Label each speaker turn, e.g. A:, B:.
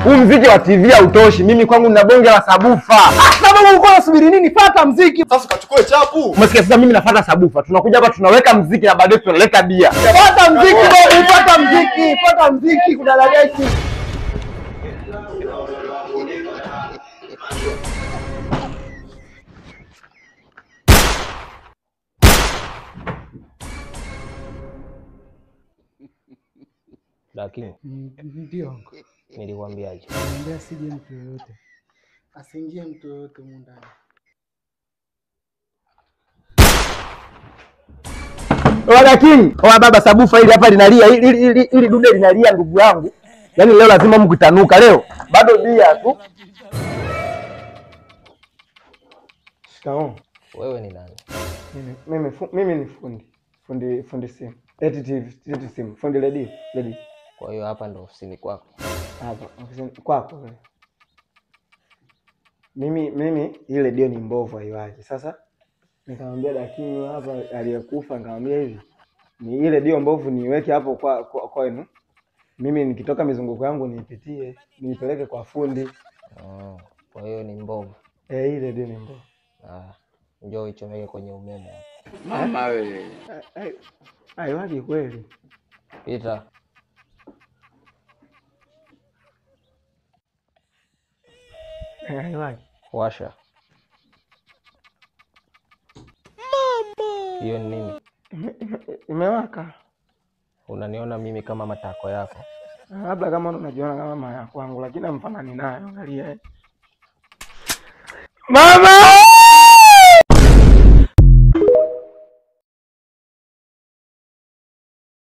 A: Huu muziki wa TV hautoshi. Mimi kwangu nina bonge la sabufa.
B: Sababu uko unasubiri nini? Fuata muziki.
C: Sasa ukachukue chapu.
A: Umesikia sasa mimi nafuata sabufa. Tunakuja hapa tunaweka muziki na baadaye tunaleta bia.
B: Fuata muziki babu, fuata muziki, fuata muziki kuna dadeki.
D: Lakini
E: ndio
D: nilikwambiaje?
E: Niambia asije mtu yoyote. Asiingie mtu yoyote humu ndani.
A: Ola King, ola baba, sabufa hili hapa linalia, hili dude linalia ndugu yangu. Yaani leo lazima mkutanuka leo. Bado bia tu. Shikamoo.
D: Wewe ni nani?
A: Mimi ni fundi. Fundi simu. Eti TV, simu. Fundi lady, lady.
D: Kwa hiyo hapa ndo ofisini kwako.
A: Hapa ofisini kwako. Mimi ile redio ni mbovu haiwaki. Sasa nikamwambia Dakini hapa aliyekufa, nikamwambia hivi, ni ile redio mbovu niweke hapo kwa kwenu. Mimi nikitoka mizunguko yangu niipitie, niipeleke kwa fundi.
D: Kwa hiyo ni mbovu.
A: Ile redio ni mbovu.
D: Njoo ichomeke kwenye umeme hapa.
C: Mama wewe.
A: Haiwaki kweli.
D: Pita.
A: Haiwaki.
D: Washa. Mama. Hiyo ni nini?
A: Imewaka.
D: Unaniona mimi kama matako yako?
A: Labda kama unajiona kama mama yako wangu, lakini amfanani nayo, angalia. Mama!